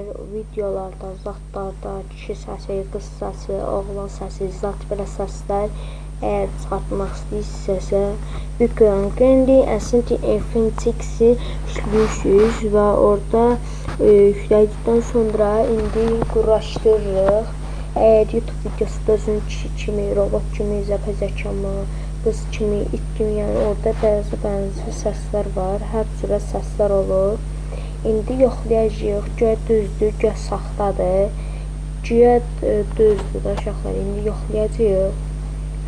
Əgər videolarda, zatlarda kişi səsi, qız səsi, oğlan səsi, zat belə səslər əgər çıxartmaq istəyirsinizsə, Bitcoin Candy, Ascent Infinity-i yüklüyürsünüz və orada yüklədikdən sonra indi quraşdırırıq. Əgər YouTube videosunda özün kişi kimi, robot kimi, zəpa zəkamı, qız kimi, it kimi, yəni orada bəzi səslər var. Hər cürə səslər olur. İndi yoxlayacağıq. Güya düzdür, güya saxtadır. Güya düzdür da uşaqlar. İndi yoxlayacağıq.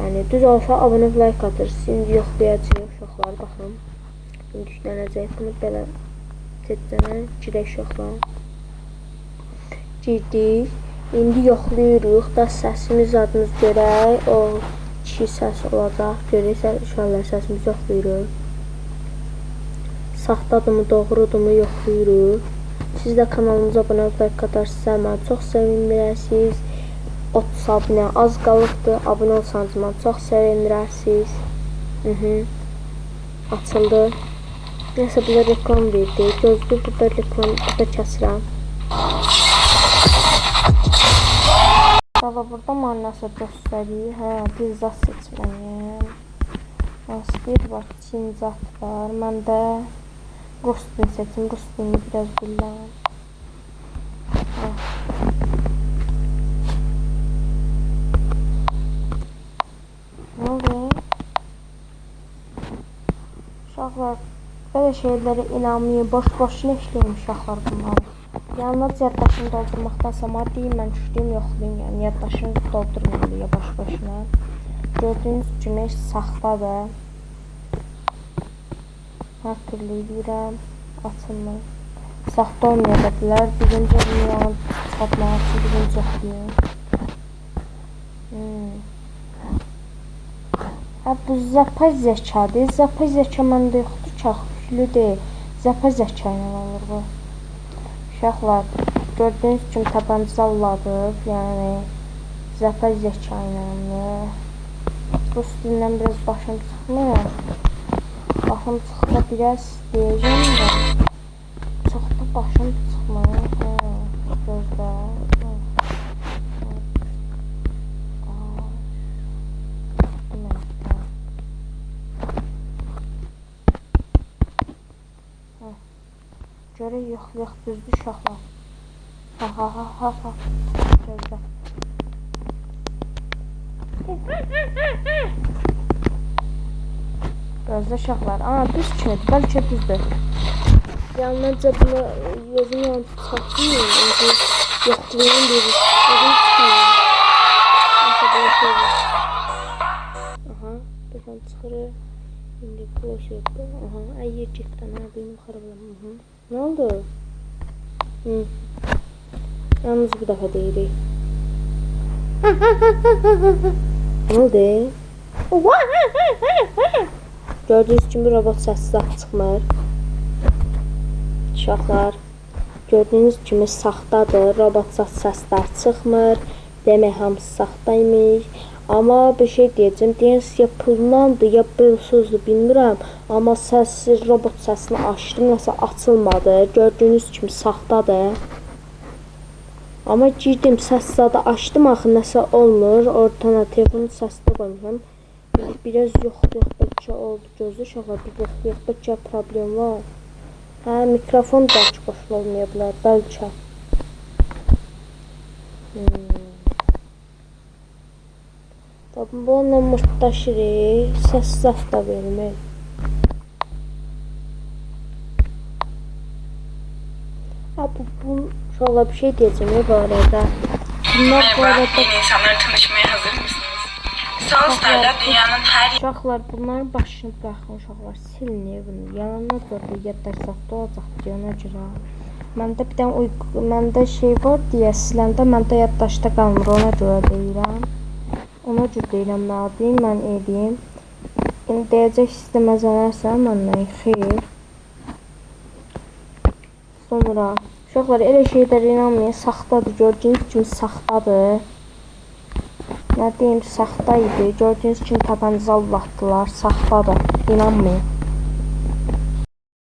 Yəni düz olsa abunə olub like atırsınız. İndi yoxlayacağıq uşaqlar, baxın. İndi yüklənəcək. Bunu belə tezcənə girək uşaqlar. Girdik. İndi yoxlayırıq da səsimiz adımız görək. O kişi səs olacaq. Görək uşaqlar, səsimizi yoxlayırıq. Saxtadırmı, doğrudurmu yoxlayırıq. Siz də kanalımıza abunə olub like atarsınızsa məni çox sevindirərsiniz. 30 abunə az qalıbdır. Abunə olsanız məni çox sevindirərsiniz. Açıldı. Nəsə burada reklam verdi. Gözlü burada reklam, burada kəsirəm. Baba burada mənə nəsə göstərir. Hə, bir zat seçməliyəm. Hansı bir var? Çin zat var. Mən də rus dilini seçim. Rus dilini biraz bilirəm. Nə oldu? Uşaqlar, belə şeylərə inanmayın. Boş-boşuna işləyim uşaqlar bunları. Yalnız yaddaşını doldurmaqdansa deyim, mən işləyim, yoxlayım. Yəni yaddaşını doldurmayın deyə boş-boşuna. Gördüyünüz kimi saxtadır. Hackerlik eləyirəm. Açılmır. Saxta olmaya da bilər. Birinci olmayan çıxartmaq üçün birinci yoxlayım. Hə, bu zapay zəkadır. Zapay zəka məndə yoxdur ki, axı, yüklü deyil. Zapay zəka ilə olur bu. Uşaqlar, gördüyünüz kimi tapanca salladıq. Yəni, zapay zəka ilə. Rus dilindən biraz başım çıxmır. Başım çıxsa biraz deyəcəm də. Çox da başım çıxmır. Hə, gözlə. Görək, yoxlayaq, düzdür uşaqlar. Ha, ha, ha, ha, ha. Gözlə. Gözlə uşaqlar. Aa, düz kimidir, bəlkə düzdür. Yalnızca bunu özüm yalnız çıxartmayayım. İndi yoxlayım bir. Özüm çıxmayayım. Neyse, belə şey olur. Aha, buradan çıxırıq. İndi close yapı. Aha, ay yer getdi. Ana, beynim xarab oldu. Aha. Nə oldu? Hı. Yalnız bir dəfə deyirik. Nə oldu? Gördüyünüz kimi robot səsi zat çıxmır. Uşaqlar, gördüyünüz kimi saxtadır. Robot zat səslər çıxmır. Demək hamısı saxtaymış. Amma bir şey deyəcəm. Deyənsiniz ya pullandı, ya pulsuzdur, bilmirəm. Amma səsi, robot səsini açdım, nəsə açılmadı. Gördüyünüz kimi saxtadır. Amma girdim, səs zadı açdım, axı nəsə olmur. Ortana telefonun səsini qoymuşam. Biraz yoxlayaq, bəlkə oldu. Gözlə uşaqlar, bir yoxlayaq, bəlkə problem var. Hə, mikrofon da qoşulu olmaya bilər, bəlkə. Bununla mırtdaşırıq, səs zat da vermir. Ha, bu uşaqlar bir şey deyəcəm ya bu arada. Bunlar bu Merhaba, arada yeni insanlarla tanışmaya hazır mısınız? Soul Star'da dünyanın her Uşaqlar, bunların başını buraxın uşaqlar, silin bunu. Yalanına görə yaddaş saxta olacaq deyə ona görə. Məndə bir dənə uyğu, məndə şey var deyə siləndə məndə yaddaşda qalmır, ona görə deyirəm. Ona görə deyirəm, nə deyim, mən eləyim. İndi deyəcək siz də məzələrsən məndən, xeyr. Sonra, uşaqlar, elə şeylərə inanmayın, saxtadır, gördüyünüz kimi saxtadır. Nə deyim, saxta idi. Gördüyünüz kimi tapanca allatdılar, saxtadır, inanmayın.